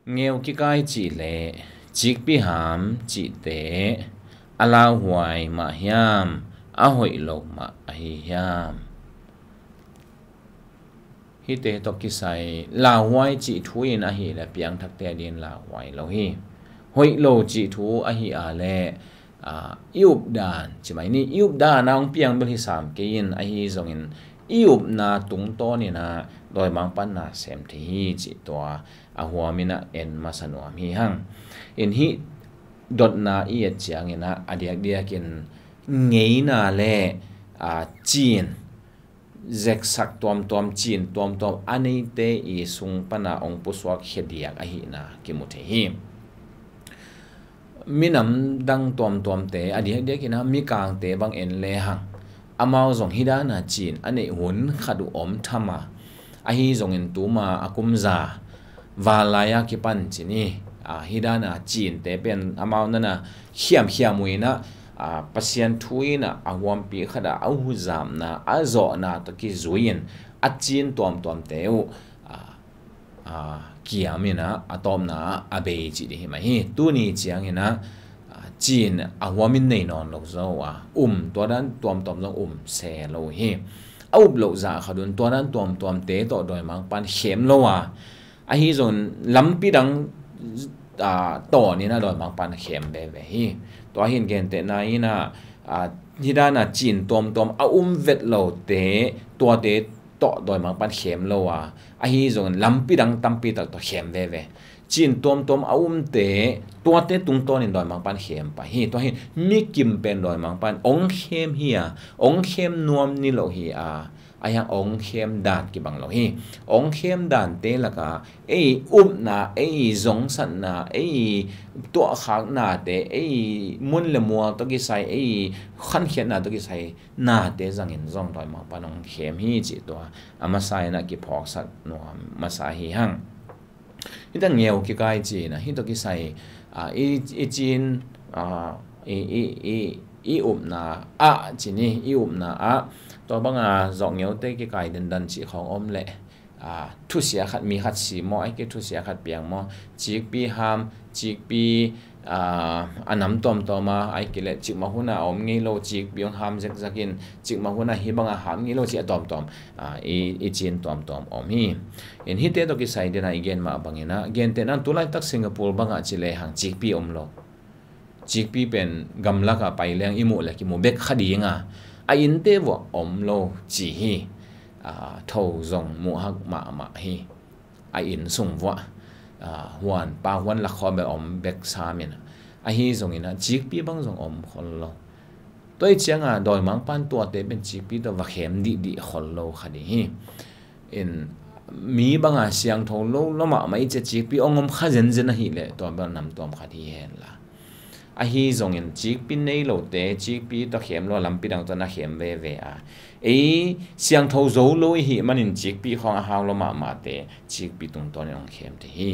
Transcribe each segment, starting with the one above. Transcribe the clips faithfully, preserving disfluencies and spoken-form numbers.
Ngeu kikai cih le cikpi ham cihte a lauhuai mah hiam, a hoih lo mah ahi hiam? Hihte tawh kisai lauhuai cih thu in ahi le piangthakte a din lauhuai lo hi. Hoih lo cih thu ahi a le, aa, i updan ci mai ni, i updan a hong piang bel hi sam kei in, ahi zongin i upna tungtawn in a dawimangpa'n na sem thei hi cih tua a huam in a en masa nuam hi hang. In hih dotna i et ciangin a, a diakdiakin ngeina le, aa, cin zeksak tuamtuam, cin tuamtuam a neite i sung pana hong pusuak khia diak ahihna kimu thei hi. Minam dang tuamtuamte a diakdiakin a Mikangte bang en lehang, amau zong hih dana cin a neih hun khat uh om tham a, ahi zongin tuma a kumza vanlai-a kipan ci ni, aa, hih dana cinte pen amau nana khiamkhiam uh in a, aa, Pasian thu in a, a huampi khat a, a huzamna, a zawhna tawh kizui in a cin tuamtuamte uh, aa, aa, kiam in a, a tawpna a bei cih ding hi mah hi. Tuni ciangin a, aa, cin a huam in nei nawn lo zo a, um, tua dan tuamtuam zong um se lo hi. A up loh zah khat un tua dan tuamtuamte tawh dawimangpa'n khem lo a, ahi zongin lampi dang, aa, tawn in a dawimangpa'n khem veve hi. Tua hi in gentehna in a, aa, hih dana cin tuamtuam a um vet lote, tuate tawh dawimangpa'n khem lo a, ahi zongin lampi dang tampi tak tawh khem veve. Cin tuamtuam a umte, tuate tungtawn in dawimangpa'n khem pah hi. Tua hi in mi kim pen dawimangpa'n hong khem hi a, hong khem nuam ni lo hi a, a hiang hong khem dan kibang lo hi. Hong khem dante laka ei upna, ei zongsatna, ei tuahkhaknate, ei mun le mual tawh kisai, ei khankhiatna tawh kisai nate zangin zong dawimangpa'n hong khem hi cih tua a masa in a kiphawksak nuam masa hi hang. Hih tang ngeu kikai cin a, hih tawh kisai, aa, i, i cin, aa, i, i, i, i upna ah ci ni, i upna ah tua banga zawh ngeute kikai dandan cih khawng om leh, aa, thusia khat, mi khat si maw, ai kei thusia khat piang maw, cikpi ham, cikpi, aa, a nam tuamtuam a, ai kei leh cikmah hun a om ngei lo, cikpi hong ham zekzek in, cikmah hun a hih banga ham ngei lo cih a tuamtuam, aa, i, i cin tuamtuam om hi. In hihte tawh kisai dena i gen mah bangin a, gentehna in tulaitak Singapore bangah ci lehang cikpi om lo. Cikpi pen gamlakah pai leng i muh le kimu bek kha ding a, a innte vuah om lo ci hi. Aa, tho zong muh hak mahmah hi. A inn sung vuah, aa, huan pa huan lakhawm bel om bek sam in a, ahi zongin a cikpi bang zong om khol lo. Tua hi cianga dawimangpa'n tuate pen cikpi tawh va khem dihdih khol lo kha ding hi. In mi banga siangtho lo lo mahmah i ci a cikpi hong om kha zenzen ahih leh tua bel namtuam khat hi hen la. Ahi zongin cikpi nei lote, cikpi tawh khem lo a, lampi dang tawh na khem veve a, ei siangtho zo lo i hih manin cikpi khawng a hau lo mahmahte cikpi tungtawn in hong khem thei hi.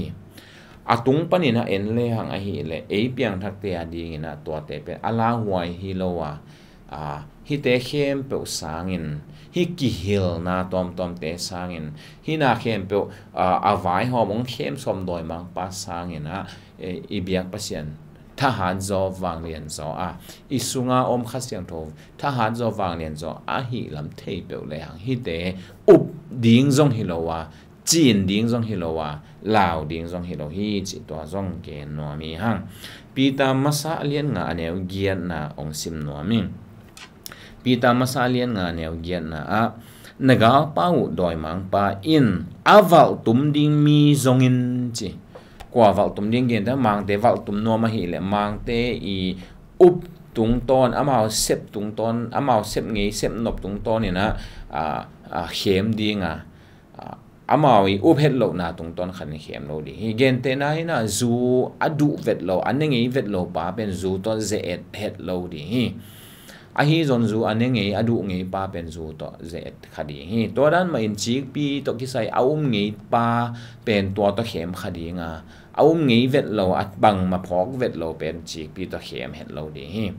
A tung panin a en lehang ahih leh ei piangthakte a dingin a tuate pen a lauhuai hi lo a, aa, hihte khempeuh sangin, hih kihilna tuamtuamte sangin, hih na khempeuh, aa, a vaihawm hong khem sawm dawimangpa sangin a, e, i biak Pasian thahat zaw vanglian zaw a, i sunga om Kha Siangtho thahat zaw vanglian zaw ahih lam thei peuh lehang hihte up ding zong hi lo a, cin ding zong hi lo a, lau ding zong hi lo hi cih tua zong gen nuam hi hang. Peter masa a lian nga a neu giatna hong sim nuam ing. Peter masa a lian nga a neu giatna ah, na galpa uh dawimangpa in a valhtum ding mi zongin ci. Kua valhtum ding, gente mangte valhtum nuam ahih leh mangte i up tungtawn, amau sep tungtawn, amau sep ngei sep nop tungtawn in a, a, a khem ding a, a, amau i up het lohna tungtawn khat in khem lo ding hi. Gentehna in a, zu a duh vet lo, a ne ngei vet lo pa pen zu tawh ze-et het lo ding hi. Ahi zong zu a ne ngei, a duh ngei pa pen zu tawh ze-et kha ding hi. Tua dan mahin cikpi tawh kisai a um ngei pa pen tua tawh khem kha ding a, a um ngei vet lo, a bangmah phawk vet lo pen cikpi tawh khem het lo ding hi.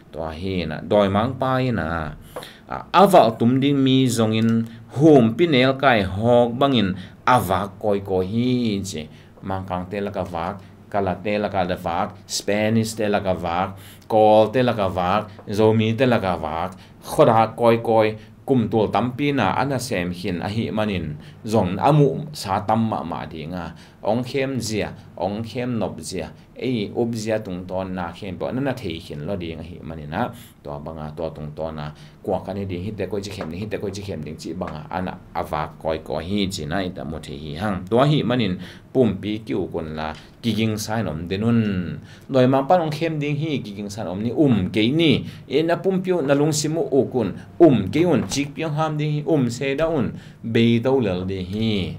Tua hi in a, dawimangpa in a, a, a valhtum ding mi zongin humpinelkai hawk bangin a vak kawikawi hi ci. Mangkangte lak a vak, Kalate lak a vak, Spanish te lak a vak, Kawlte lak a vak, Zomite lak a vak, khuadak kawikawi, kum tul tampi na a nasem khin ahih manin zong a muhsa tam mahmah ding a, hong khem zia, hong khem nop zia, ei up zia tungtawn na khempeuh na na thei khin lo ding ahih manin ah, tua banga tua tungtawn a kua ka ne ding, hite koi ci khem ding, hite koi ci khem ding cih banga a na a vak kawikawi hi ci-in ah i ta mu thei hi hang. Tua ahih manin pumpi ki-uk unla, kigingsa in om den un. Dawimangpa'n hong khem ding hi, kigingsa in om ni, um kei ni. I na pumpi uh, na lungsim uh uk un, um kei un. Cikpi hong ham ding hi, um se dah un, beito lel ding hi.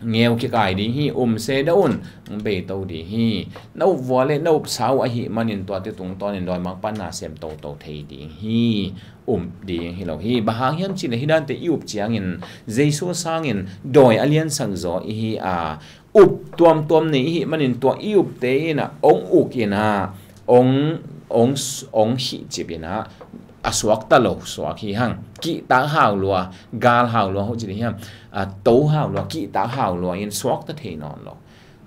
Ngeu kikai ding hi, um se dah un, beito ding hi. Na up vua le na up sa uh ahih manin tuate tungtawnin dawimangpa'n na sem toto thei ding hi. Um ding hi lo hi. Bang hang hiam cih leh hih dante i up ciangin Jesu sangin dawi a liansak zaw i hi a, up tuamtuam nei i hih manin tua i upte in ah hong uk in ah, hong, hong, hong khihcip in ah, a suakta lo suak hi hang. Kihtak hau lua, gal hau lua, hoih ci ding hiam, a to hau lua, kihtak hau lua in suakta thei nawn lo.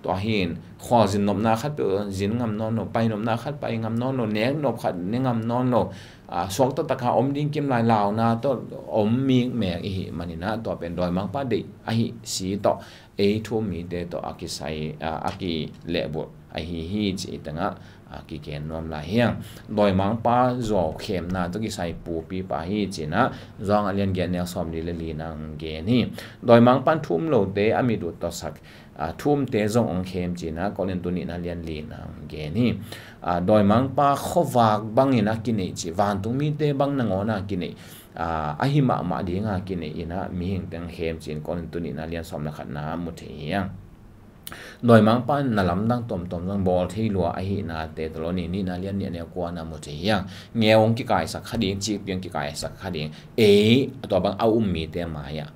Tua hi in khualzin nopna khat peuh zin ngam nawn lo, pai nopna khat pai ngam nawn lo, nek nop khat ne ngam nawn lo. A, suakta taka om ding kim lai launa tawh om mikmek i hih manin ah, tua pen dawimangpa deih ahi si tawh, ei thu-um mite tawh a kisai, a, a kilehbulh ahi hi cih i teng ah, a, kigen nuam lai hi hang. Dawimangpa zuau khemna tawh kisai pupipa hi ci-in ah, Johan a lian giat, a neu sawmli le lina hong gen hi. Dawimangpa'n thu-um lote a mit uh tawsak, a, thu-umte zong hong khem ci-in ah, Korintu nihna lian lina hong gen hi. A, dawimangpa khuavak bangin a kineih cih, vantung mite bang nangawn a kineih, a, ahi mahmah ding a kineih in ah mihingte hong khem ci-in Korintu nihna lian sawm le khatna ah mu thei hi hang. Dawimangpa in na lamdang tuamtuam zong bawl thei lua ahihna Thesalonika nihna lian nih, a neu kuana mu thei hi hang. Ngeu hong kikaisak kha ding, cikpi hong kikaisak kha ding. Ei, tua bang a um mite mai-ah,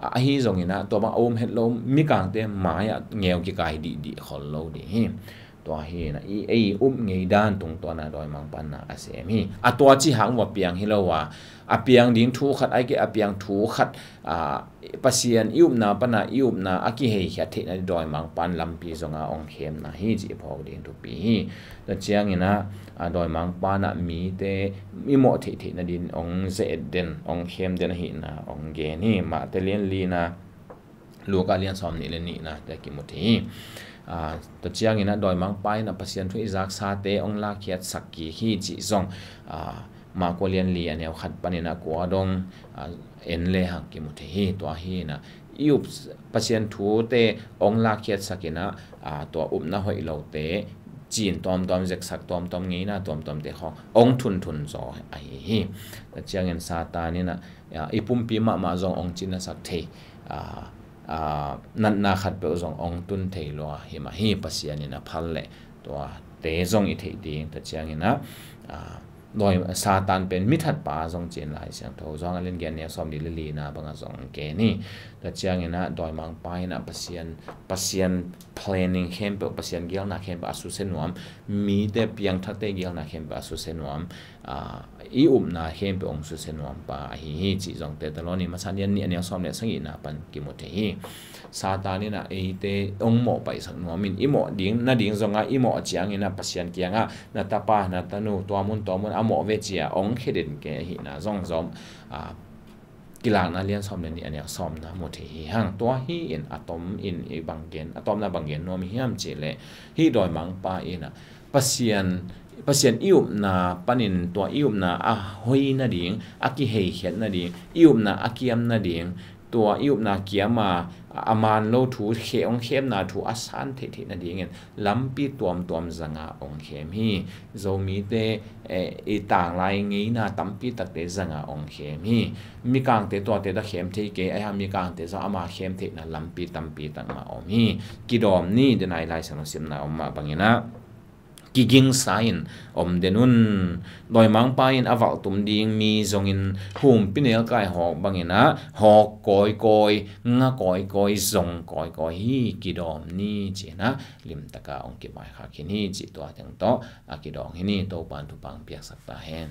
a, ahi zongin ah, tua bang a um het lo mikangte mai-ah ngeu kikai dihdih khol lo ding hi. Tua hi in ah, i, ei up ngei dan tungtawn ah dawimangpa'n na a sem hi. A tua ci hang uh a piang hi lo a, a piang ding thu khat, ahih kei leh a piang thu khat, a, Pasian i upna pan a, i upna a kiheikhiat theihna ding dawimangpa'n lampi zong a hong khemna hi cih i phawk ding thupi hi. Tua ciangin ah, a, dawimangpa'n ah mite i mawh theihtheihna dingin hong ze-et den, hong khem den ahihna hong gen hi. Mate lian lina, Luka lian sawmnih le nihna te kimu thei hi. A, tua ciangin ah dawimangpa in ah Pasian thu i zaksate hong lakkhiatsak kik hi cih zong, a, Marka lian li, a neu khat panin ah kua dong, a, en le hang kimu thei hi. Tua hi in ah i up Pasian thute hong lakkhiatsak in ah, a, tua upna hoih lote cin tuamtuam, zeksak tuamtuam, ngeina tuamtuamte khawng hong thunthun zaw ahi hi. Tua ciangin Satan in ah, a, i pumpi mahmah zong hong cinasak thei, a, a, natna khat peuh zong hong tun thei lua hi mah hi. Pasian in a phal leh tuate zong i theih ding. Tua ciangin ah, a, dawi, Satan pen mithatpa zong ci-in Lai Siangtho Johan a lian giat, a neu sawmli le lina bang ah zong gen hi. Tua ciangin ah dawimangpa in ah Pasian, Pasian planning khempeuh, Pasian geelna khempeuh a susia nuam, mite piangthakte geelna khempeuh a susia nuam, a, i upna khempeuh hong susia nuampa ahi hi cih zong Thesalonika masa lian nih, a neu sawm le sagihna pan kimu thei hi. Satan in ah eite hong mawhpaihsak nuam in, i mawh ding nading zong ah i mawh ciangin ah Pasian kiangah na tapa, na tanu, tua mun, tua mun a mawh ve ci-a hong khia den kei ahihna zong zong, a, Kilakna lian sawm le nih, a neu sawmna mu thei hi hang. Tua hi in a tom in i bang gen, a tomna bang gen nuam i hiam cih leh, hih dawimangpa in ah Pasian, Pasian i upna panin tua i upna a hoi nading, a kiheikhiat nading, i upna a kiam nading, tua i upna kiam a, a man lo thu, khe-, hong khemna thu a san theihtheih nadingin lampi tuamtuam zanga hong khem hi. Zomite, eh, i tanglai ngeina tampi takte zanga hong khem hi. Mikangte tuate tawh khem thei kei, ahi hang mikangte zong ama khem theihna lampi tampi tak mah om hi. Kidawm ni, denai Lai Siangtho simna om mah bangin ah, kigingsa in om den un. Dawimangpa in a valhtum ding mi zongin humpinelkai hawk bangin ah, hawk kawikawi, nga kawikawi, zong kawikawi hi. Kidawm ni, ci-in ah limtaka hong kivaikhak khin hi cih tua teng tawh a kidawng hi ni. Topa'n thupha hong piaksak ta hen.